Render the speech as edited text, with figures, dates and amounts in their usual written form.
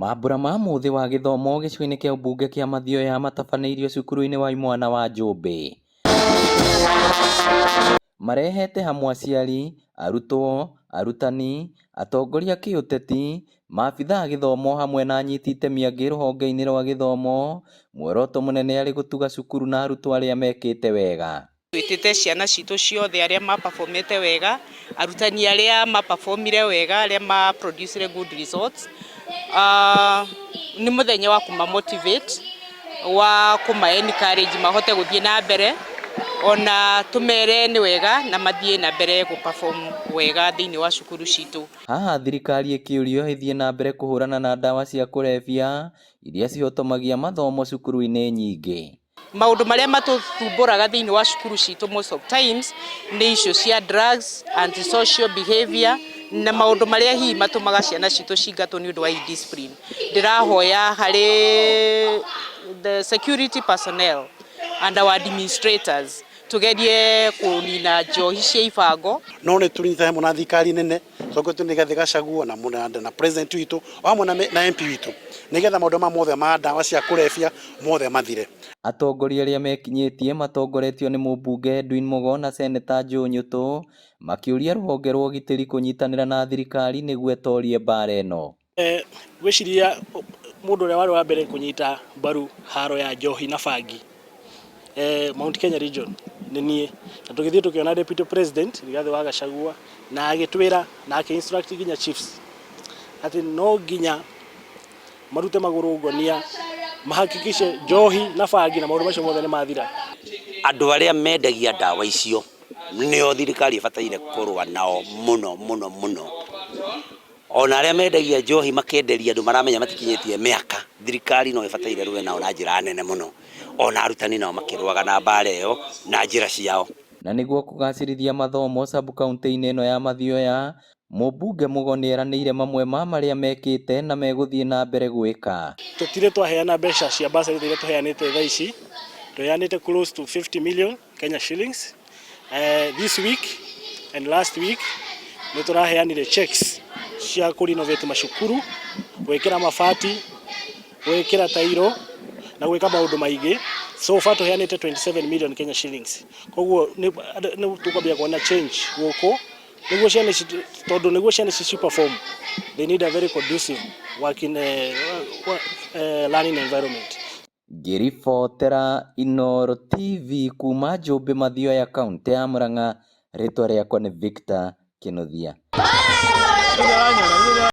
Mambura ma mũthĩ wa gĩthomo gĩcigo-inĩ kĩa ũmbunge kĩa Mathioya matabanĩirio cukuru-inĩ wa imwana wa Njũmbĩ. Marehete hamwe aciari, arutwo, arutani, atongoria a kĩũteti, maabitha a gĩthomo hamwe na anyiti itemi angĩ rũhonge-inĩ rwa gĩthomo, muoroto mũnene arĩ gũtuga cukuru na arutwo arĩa mekĩte wega. Twĩtĩte ciana citũ ciothe arĩa maperformete wega, arutani arĩa maperformire wega, arĩa ma producire good results. Nĩ mũthenya wa kũma motivate, wa kũma encourage mahote gũthiĩ na mbere, ona tũmere nĩ wega na mathiĩ na mbere gũ perform wega thĩinĩ wa cukuru citũ. Haha thirikari ĩkĩũrio ĩthiĩ na mbere kũhũrana na ndawa cia kũrebia iria cihotomagia mathomo cukuru-inĩ nyingĩ. Maũndũ marĩa matũthumbũraga thĩinĩ wa cukuru citũ most of times nĩ icio cia drugs, antisocial behavior na maũndũ marĩa hihi matũmaga ciana citũ cingatwo nĩ ũndũ wa indiscipline. Ndĩrahoya harĩ the security personnel and our administrators tugerie kũnina njohi cia ibango. No nĩ tũnyite hamwe na thirikari nene tũtongoretio nĩ Rigathĩ Gachagua na president witũ o hamwe na MP witũ, nĩgetha maũndũ maya mothe ma ndawa cia kũrebia mothe mathire. Atongoria arĩa mekinyĩtie matongoretio nĩ mũmbunge Edwin Mugo na Seneta Joe Nyutu makĩũria rũhonge rwa ũgitĩri kũnyitanĩra na thirikari nĩguo ĩtorie mbara ĩno. Ngwĩciria mũndũ ũrĩa warĩ wa mbere kũnyita mbaru haro ya njohi na bangi Mount Kenya region nĩ niĩ, na tũgĩthiĩ tũkĩona Deputy President Rigathĩ wa Gachagua na agĩtwĩra na akĩ instruct nginya chiefs atĩ no nginya marute magũrũ ngonia, mahakikishe njohi na bangi na maũndũ macio mothe nĩ mathira. Andũ arĩa mendagia ndawa icio nĩo thirikari ĩbataire kũrũa nao mũno mũno mũno. Ona arĩa mendagia njohi makenderia andũ maramenya matikinyĩtie mĩaka, thirikari no ĩbataire rũe nao na njĩra nene mũno. Ona arutani nao makĩrũaga na mbara ĩyo na njĩra ciao. Na nĩguo kũgacĩrithia mathomo sub-kauntĩ-inĩ ĩno ya Mathioya, mũmbunge Mugo nĩeranĩire mamwe ma marĩa mekĩte na megũthiĩ na mbere gwĩka. Tũtirĩ twaheana mbeca cia bursary ta iria tũheanĩte thaa ici, tũheanĩte close to 50 million Kenya shillings. This week and last week nĩ tũraheanire checks cia kũ renovate macukuru, gwĩkĩra mabati, gwĩkĩra tairo na gwĩka maũndũ maingĩ. So far tũheanĩte 27 million Kenya shillings. Koguo nĩ tũkwambia kuona change gũkũ nĩguo ciana ici, tondũ nĩguo ciana ici ci perform, they need a very conducive working learning environment. Ngĩribotera Inooro TV kuma Njũmbĩ, Mathioya, kaũntĩ ya Murang'a, rĩtwa rĩakwa nĩ Victor Kĩnuthia.